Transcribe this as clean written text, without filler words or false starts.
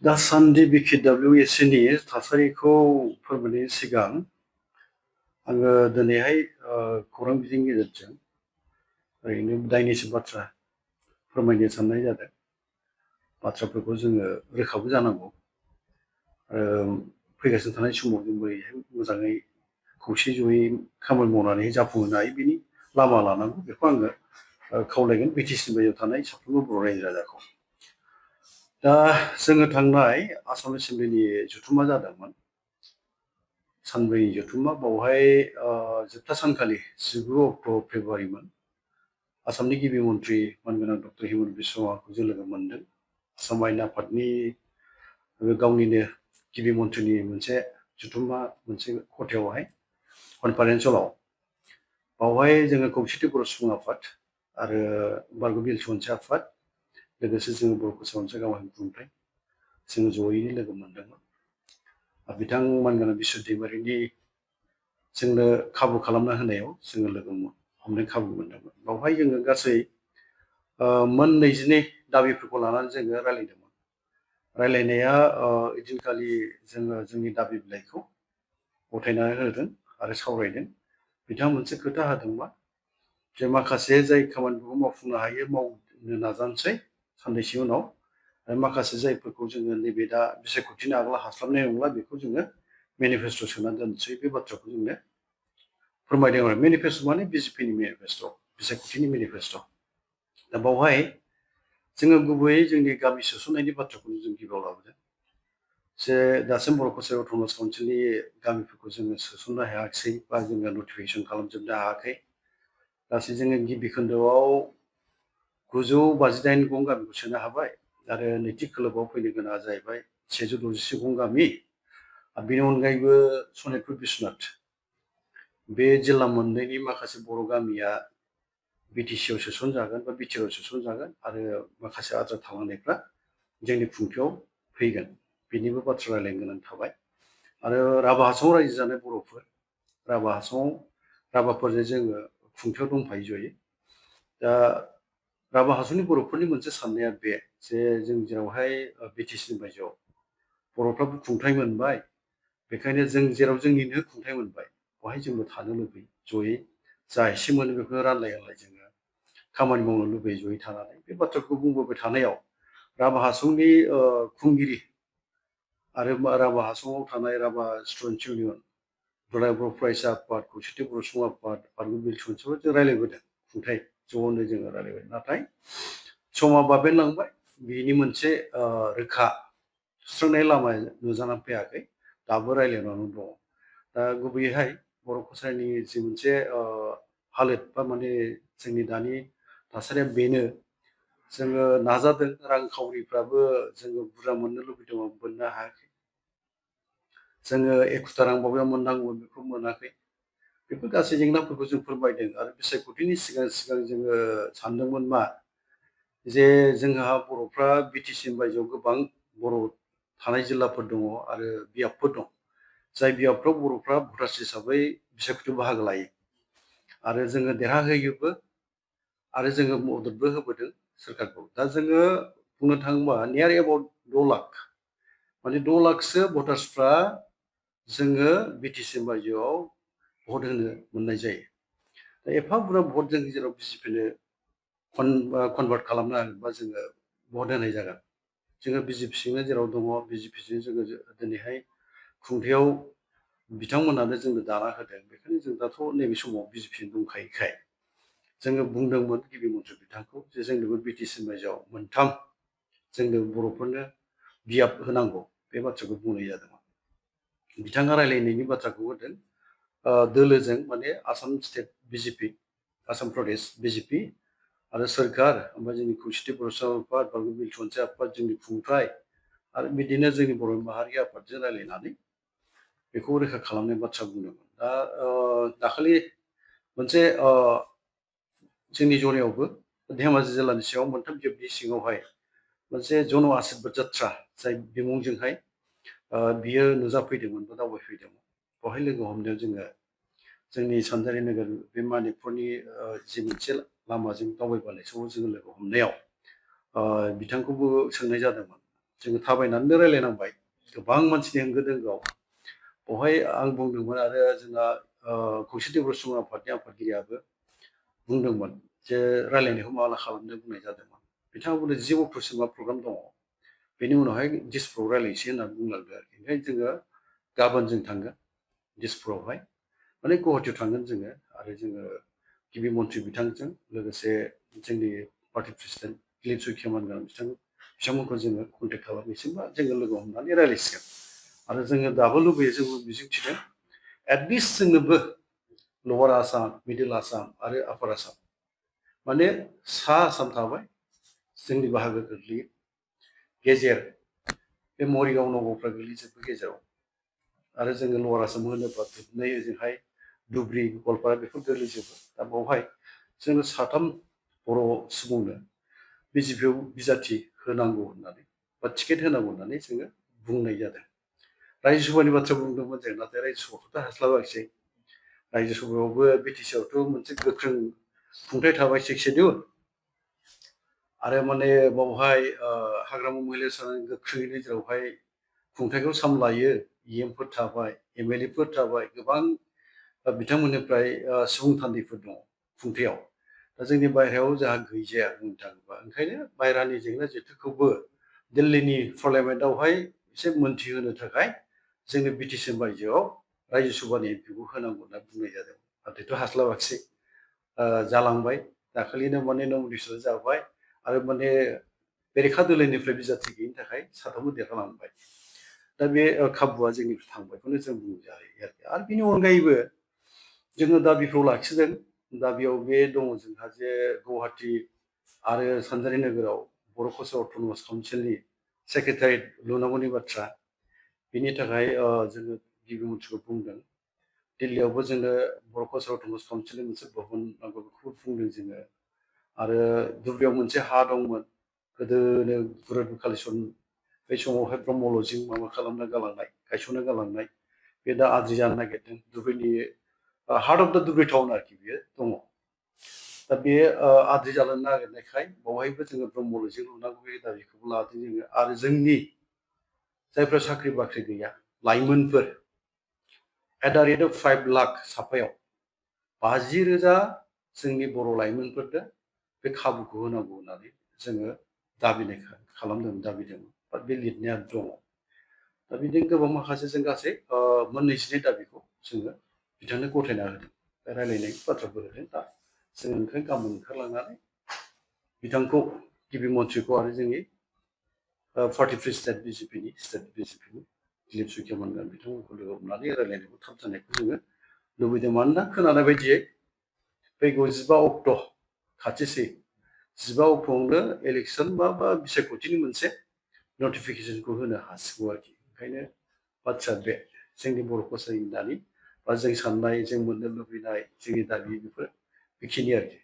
दासान्दि BKWSनि थासारिखौ फोरमायनायनि सिगां आङो दिनैहाय खौरां बिजोंनि गेजेरजों ओरैनो दायनैसो बाथ्रा फोरमायनो साननाय जादों। बाथ्राफोरखौ जोङो रोखाबो जानांगौ आरो फैगासिनो थानाय समाव जों बोरैहाय मोजाङै खौसे ज'यै खामानि मावनानै जाफुंहोनो हायो बिनि लामा लानांगौ बेखौ आङो खावलायगोन BTC बायजोआव थानाय साफ्रोमबो बर' रायजो राजाखौ। दा जोङो थांनाय आसाम एसेम्बलिनि जथुमा जादोंमोन सानब्रैनि जथुमा बावहाय जोबथा सानखालि 19 अक्ट' फेब्रुवारिमोन। आसामनि गिबि मन्थ्रि मानगोनां डक्टर हिमन्त बिश्व शर्माखौ जों लोगो मोन्दों। आसाम आयेन आफादनि गावनिनो गिबि मन्थ्रिनि मोनसे जथुमा मोनसे खथायावहाय कनफारेन्स हलाव बावहाय जोङो खौसेथि बर' सुबुं आफाद आरो बारग' बिल सनसे आफाद लोगोसे जोङो बर' फोसाबनाय गावहाय खुंथाय जोङो ज'यैनो लोगो मोन्दोंमोन। बिथां मानगोनां बिश्व दैमारिनि जोंनो खाबु खालामना होनायाव जोङो लोगो हमनो खाबु मोन्दोंमोन। बावहाय जोङो गासै मोन 22 दाबिफोरखौ लानानै जोङो रायलायदोंमोन। रायलायनाया इदिनखालि जोङो जोंनि दाबि बिलाइखौ गथायनानै होदों आरो सावरायदों। बिथाङा मोनसे खोथा होदोंमा जे माखासे जाय खामानिफोरखौ मावफुंनो हायो मावनो नाजानोसै साननैसो उनाव आरो माखासे जायफोरखौ जोङो नैबे दा बिसायख'थिनि आगोलाव हास्लाबनाय नंला बेखौ जोङो मेनिफेस्ट'आव सोनानै दोनसै बे बाथ्राखौ जोंनो फोरमायदों आरो मेनिफेस्ट' माने BJPनि मेनिफेस्ट' बिसायख'थिनि मेनिफेस्ट'। दा बावहाय जोङो गुबैयै जोंनि गामि सोसननायनि बाथ्राखौनो जों गिबियाव लाबोदों जे दासिम बर' कसारि अट'नमास काउन्सिलनि गामिफोरखौ जोङो सोसननो हायाखिसै बा जोङो नटिफिकेसन खालामजोबनो हायाखै। गासै जोङो गिबि खोन्दोआव 958 गं गामिखौ सोनो हाबाय आरो नैथि खोलोबाव फैनो गोनाङा जाहैबाय 166 गं गामि। बेनि अनगायैबो सनितपुर बिश्वनाथ बे जिल्ला मोननैनि माखासे बर' गामिया BTCआव सोसनजागोन बा बिटिआरआव सोसनजागोन आरो माखासे आद्रा थालांनायफ्रा जोंनि खुंथायाव फैगोन बिनिबो बाथ्रा रायलायनो गोनां थाबाय। आरो राभा हासङाव रायजो जानाय बर'फोर राभा हासङाव राभाफोरजों जोङो खुंथायाव दंफायो जयै। दा राभा हासंनि बर'फोरनि मोनसे साननाया बे जे जों जेरावहाय BTCनि बायजोआव बर'फ्राबो खुंथाय मोनबाय बेखायनो जों जेराव जोंनिनो खुंथाय मोनबाय बहाय जोंबो थानो लुबैयो जयै जा एसे मोनो बेखौनो रानलाय होनलाय जोङो खामानि मावनो लुबैयो जयै थानानै। बे बाथ्राखौ बुंबोबाय थानायाव राभा हासंनि खुंगिरि आरो राभा हासङाव थानाय राभा स्टुडेन्टस इउनियन दुलाराय बर' फरायसा आफाद खौसेथि बर' सुबुं आफाद बारग' बिल सनसेयाव जों रायलायबोदों खुंथाय ज'नो जोङो रायलायबाय। नाथाय समा बाबेनलांबाय बिनि मोनसे रोखा सुस्रांनाय लामा नुजानानै फैयाखै दाबो रायलायनानै दङ। दा गुबैयैहाय बर' कसारिनि जि मोनसे हालोद बा माने जोंनि दानि थासारिया बेनो जोङो नाजादों रांखावरिफ्राबो जोङो बुरजा मोननो लुबैदोंमोन मोननो हायाखै। जोङो 71 रां बबेयाव मोननांगौमोन बेखौ मोनाखै। बेफोर गासै जेंनाफोरखौ जों फोरमायदों आरो बिसायख'थिनि सिगां जोङो सानदोंमोन मा जे जोंहा बर'फ्रा BTCनि बायजोआव गोबां बर' थानाय जिल्लाफोर दङ आरो बियाबफोर दं जाय बियाबफ्राव बर'फ्रा भटार्स हिसाबै बिसायख'थियाव बाहागो लायो आरो जोङो देरहाहोयोबो आरो जोङो मददबो होबोदों सोरखारखौ। दा जोङो बुंनो थाङोबा नियार एबाउट 6 लाख माने 6 लाखसो भटार्सफ्रा जोङो BTCनि बायजोआव भट होनो मोननाय जायो। दा एफा बुरजा भट जों जेराव BJPनो कनभार्ट खालामनो हागोन बा जोङो भट होनाय जागोन। जोङो BJPजोंनो जेराव दङ BJPजों जोङो दिनैहाय खुंथायाव बिथांमोनानो जोंनो दाना होदों बेखायनो जों दाथ' नैबे समाव BJPजों दंखायोखाय जोङो बुंदोंमोन गिबि मन्थ्रि बिथांखौ जे जोंनोबो BTCनि बायजोआव 3 जोंनो बर'फोरनो बियाब होनांगौ बे बाथ्राखौ बुंनाय जादोंमोन। बिथाङा रायलायनायनि बाथ्राखौ होदों दोलोजों माने Assam state BJP Assam Pradesh BJP आरो सोरखार ओमफ्राय जोंनि खौसेथि बर' आफाद बारग' बिल सनसे आफाद जोंनि खुंथाय आरो बिदिनो जोंनि बर' माहारि आफादजों रायलायनानै बेखौ रैखा खालामनाय बाथ्रा बुंदोंमोन। दा दाखालि मोनसे जोंनि जरायावबो धेमाजि जिल्लानि सिङाव 3 बियाबनि सिङावहाय मोनसे जन' आसिरबाद जात्रा जाय बिमुंजोंहाय बियो नुजाफैदोंमोन बा दावबायफैदोंमोन। बेवहाय लोगो हमनायाव जोङो जोंनि सानजारि नोगोर बे मानिकपुरनि जि मोनसे लामाजों दावबायबोनाय समाव जोङो लोगो हमनायाव बिथांखौबो सोंनाय जादोंमोन जोङो थाबायनानै रायलायनांबाय गोबां मानसिनि होंगो दोंगोआव बेवहाय आं बुंदोंमोन आरो जोंहा खौसेथि बर' सुबुं आफादनि आफादगिरियाबो बुंदोंमोन जे रायलायनायखौ माला खालामनो बुंनाय जादोंमोन बिथाङा बुंदों 10 अक्ट'सिमा प्रग्राम दङ बेनि उनावहाय दिसपुराव रायलायनोसै होनना बुंलांदों आरोखि ओंखायनो जोङो गाबोन जों थांगोन दिसपुरावहाय माने गुवाहाटियाव थांगोन जोङो आरो जोङो गिबि मन्थ्रि बिथांजों लोगोसे जोंनि पार्टी प्रेसिडेन्ट लिनसु खेमानगान बिथांमोनखौ जोङो कन्टेक्ट खालामनोसै बा जोङो लोगो हमनानै रायलायसिगोन आरो जोङो दाबो लुबैयो जोंबो मिजिंथिदों एटलिस्ट जोंनोबो लवार आसाम मिडिल आसाम आरो आपार आसाम माने सा आसाम थाबाय जोंनि बाहागो गोग्लैयो गेजेर बे मरिगाव नगरफ्रा गोग्लैजोबो गेजेराव आरो जोङो लवार आसाम होनोबा जोबनाय ओजोंहाय धुब्रि गवालपारा बेफोर गोग्लैजोबो दा बावहाय जोङो साथाम बर' सुबुंनो बिजेपियाव बिजाथि होनांगौ होननानै बा टिकेट होनांगौ होननानै जोङो बुंनाय जादों रायजो सभानि बाथ्रा बुंदोंमोन जों नाथाय रायजो सभाखौथ' हास्लाबाखिसै रायजो सभायावबो बिटिसिआवथ' मोनसे गोख्रों खुंथाय थाबाय 6 शेड्युल आरो माने बावहाय हाग्रामा महिला सानानै गोख्रोङैनो जेरावहाय खुंथायखौ सामलायो इएमफोर थाबाय एमएलएफोर थाबाय गोबां बिथांमोननिफ्राय सुबुं थान्दैफोर दङ खुंथायाव दा जोंनि बायह्रायाव जोंहा गैजाया बुंनो थाङोबा ओंखायनो बायह्रानि जेंना जेथोखौबो दिल्लीनि पार्लियामेन्टआवहाय एसे मोनथिहोनो थाखाय जोंनि बिटिसि बायजोआव रायजो सभानि एमपिखौ होनांगौ होनना बुंनाय जादों नाथायथ' हास्लाबाखिसै जालांबाय दाखालिनो माने नमिनेसन जाबाय आरो माने बेरेखा दोलोनिफ्राय बिजाथि गैयिनि थाखाय साथामबो देरहालांबाय दा बे खाबुआ जोंनिफ्राय थांबायखौनो जों बुंजायो आरो बिनि अनगायैबो जोङो दाबिखौ लाखिदों दाबियाव बे दङ जोंहा जे गुवाहाटि आरो सानजारि नोगोराव बर' कालचार अट'नमास काउन्सिलनि सेक्रेटारियेट लुनांगौनि बाथ्रा बिनि थाखाय जोङो गिबि मन्थ्रिखौ बुंदों दिल्लीयावबो जोंनो बर' कालचार अट'नमास काउन्सिलनि मोनसे भबन नांगौ बेखौबो बुंदों जोङो आरो धुब्रियाव मोनसे हा दंमोन गोदोनो बुरद कालेकसन बै समावहाय ब्रह्मलजिं माबा खालामना गालांनाय गायसनना गालांनाय बे दा आद्रि जानो नागिरदों धुब्रिनि heart of the Dhubri town आरोखि बेयो दङ दा बे आद्रि जानो नागिरनायखाय बावहायबो जोङो ब्रह्मलजिं लुनांगौ बे दाबिखौबो लादों जोङो आरो जोंनि जायफ्रा साख्रि बाख्रि गैया लाइमोनफोर at the rate of 5 lakh साफायाव 50,000 जोंनि बर' लाइमोनफोरनो बे खाबुखौ होनांगौ होननानै जोङो दाबिनाय खालामदों दाबिदोंमोन बा बे लिरनाया दङ दा बिदिनो गोबां माखासे जों गासै मोननैजिनै दाबिखौ जोङो बिथांनो गथायना होदों रायलायनाय बाथ्राफोर होदों दा जों ओंखायनो गाबोन ओंखारलांनानै बिथांखौ गिबि मन्थ्रिखौ आरो जोंनि पार्टी प्रेसिडेन्ट बिजेपिनि स्टेट बिजेपिनि लिनसु खेमानगान बिथांमोनखौ लोगो हमनानै रायलायनायखौ थाब जानायखौ जोङो लुबैदों मानोना खोनानाय बायदियै फैगौ 15 अक्ट' खाथिसै 15 अक्ट'आवनो इलेक्सन बा बिसायख'थिनि मोनसे नटिफिकेसनखौ होनो हासिगौ आरोखि ओंखायनो बाथ्रा बे जोंनि बर' कालचारनि दानि बा जों साननाय जों मोननो लुबैनाय जोंनि दाबि बेफोर बेखिनि आरोखि